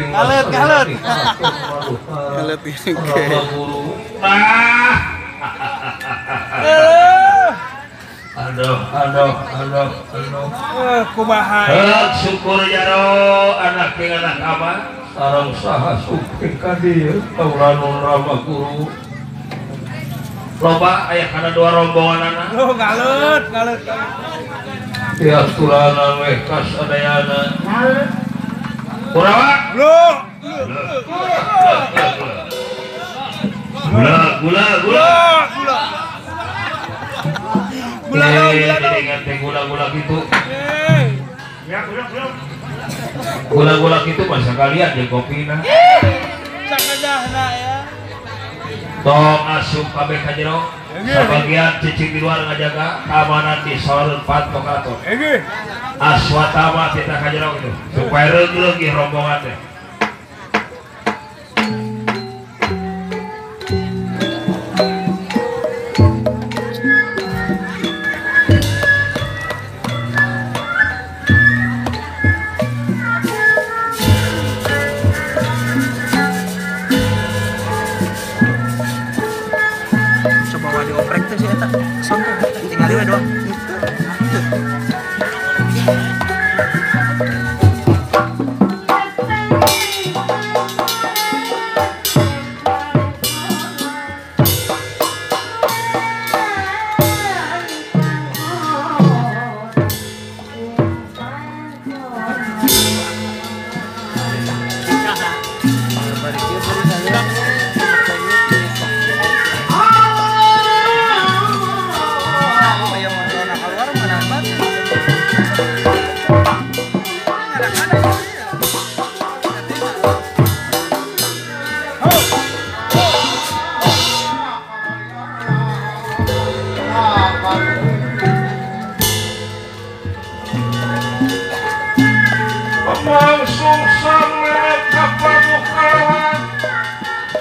Kalet, kalet. Kalet ini. Aduh, aduh, aduh, aduh. Kumaha. Syukur jaro anak jeung anak ama sareng saha sumping ka dieu taulanun Rama Guru. Loba aya kana dua rombonganana. Loh, ngalet, ngalet. Ya tulanan weh kasadayana. Kurawa. Loh. Gula, gula, gula. Gula. Gula, gula, gula, gula, gula gitu. Ya, gula, gula. Gula-gula gitu masa kalian di kopina. Sakedahna ya. Tong asup kabeh ka jero. Sabagian cicing di luar ngajaga keamanan di sawarun pantokato. Aswatama kita ka jero gitu. Supaya reugeuh rombongan teh.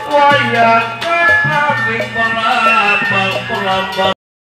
Wayang